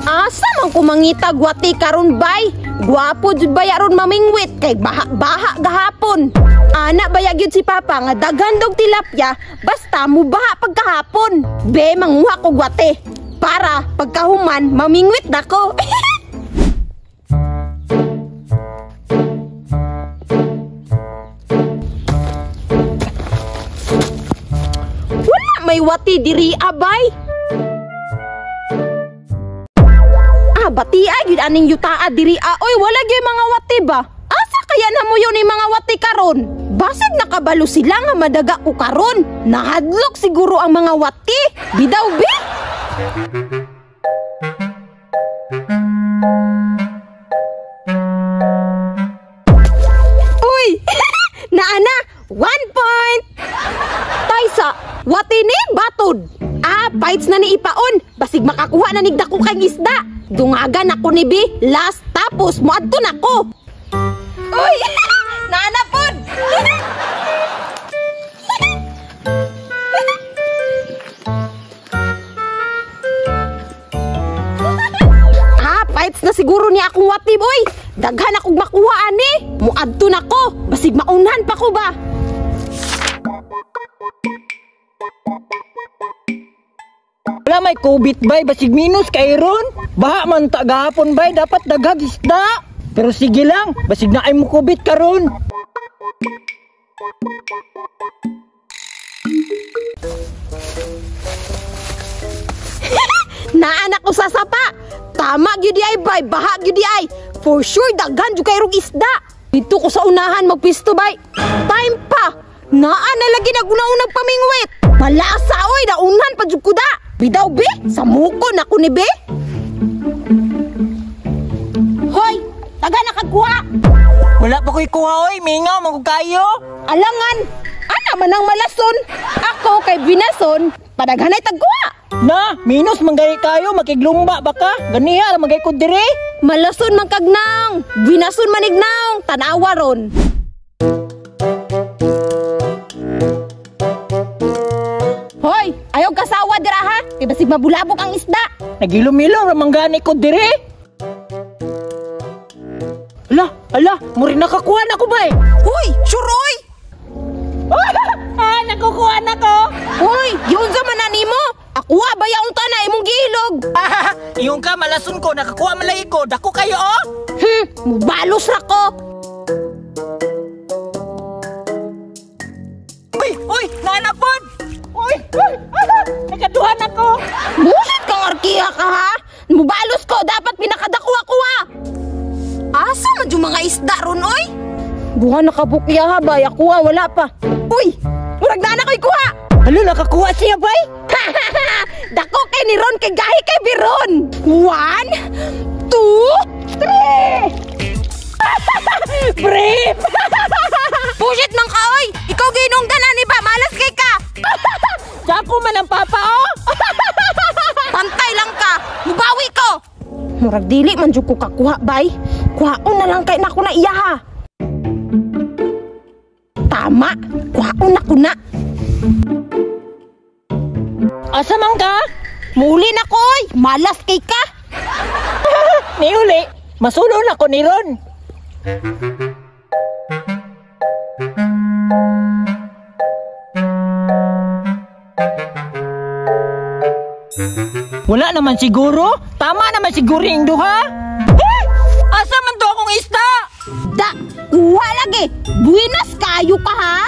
Asa man ko mangita gwati karon bay? Gwapo jud baya ron mamingwit kay baha-baha gahapon. Ana baya gyud si Papa nga daghan dog tilapia basta mubaha pagkahapon. Be manguha ko gwati para pagkahuman mamingwit nako. Wala may wati diri abay. Bati gyud aning yutaa diri oy, wala gyud mga wati ba? Asa kaya namuyo ni mga wati karon? Basig nakabalo sila nga madaga ko karon. Nahadlok siguro ang mga wati. Bidaw be. Uy, naana, 1 point. Taysa, wati ni batod. Ah, bites na ni ipaon. Basig makakuha na nigdako kang isda. Dungagan ako ni B, last tapos moadto nako. Uy, naana pod. Ah, fights na siguro niya akong wati boy. Daghan akong makuha ani. Moadto nako, basig maunhan pa ko ba. Wala may COVID bay, basig minus kay ron. Baha man ta gahapon bay, dapat daghag isda. Pero sige lang, basig na ay mo COVID karon. Naanak ko sa sapa. Tama gyud ay bay, baha gyud ay. For sure daghan jud kay rong isda. Dito ko sa unahan magpisto bay. Time pa. Naa na lagi naguna-unang pamingwit. Malasa oy, naunhan pa jud ko da. Bidaw be, samuko na ko ni be. Hoy, taga nakagkuha. Wala pa ko'y kuha oy, mingaw man kayo. Alangan, ana man ang malason. Ako kay binason, padaghanay tagkuha. Na, minus man gani kayo, makiglumba baka. Ganiha man gay ko dire. Malason man kagnang, binason manignaong, tanawa ron. Hoy, ayaw kasawa dira ha. Kay basig mabulabog ang isda. Nagilom-ilom ra man gani ko dire. Ala, ala, muri nakakuha na ko bay. Hoy, suroy. Ah, nakukuha na ko. Hoy, giunsa man na nimo? Akuha ba yaong tana imong giilog? Iyon ka malason ko, nakakuha man lagi ko. Dako kayo oh. Mubalos ra ko. Uy, uy, naanapod. Uy, uy, nakaduhan ako. Busit kang arkiha ka ha? Mubalos ko, dapat pinakadako ako ha. Asa man yung mga isda ron oy? Duha nakabukya ha bay, ako ha, wala pa. Uy, murag na anak ko'y kuha. Alo, nakakuha siya bay? Dako kay ni Ron, kay gahi kay Biron. 1, 2, 3. Brief! Busit man ka oy! Ikaw ginong ganan ba? Malas kay ka! Sako man ang papa oh! Pantay lang ka! Mubawi ko! Murag dili man jud ko kakuha bay. Kuhaon na lang kay nako na iya ha. Tama! Kuhaon na ko na. Asa man ka? Muli na ko oy! Malas kay ka! Niuli! Masulo na ko ni Ron! Wala naman siguro. Tama naman siguro yung duha. Eh! Asa man to akong isda? Da, kuha lagi. Buenas kayo ka ha?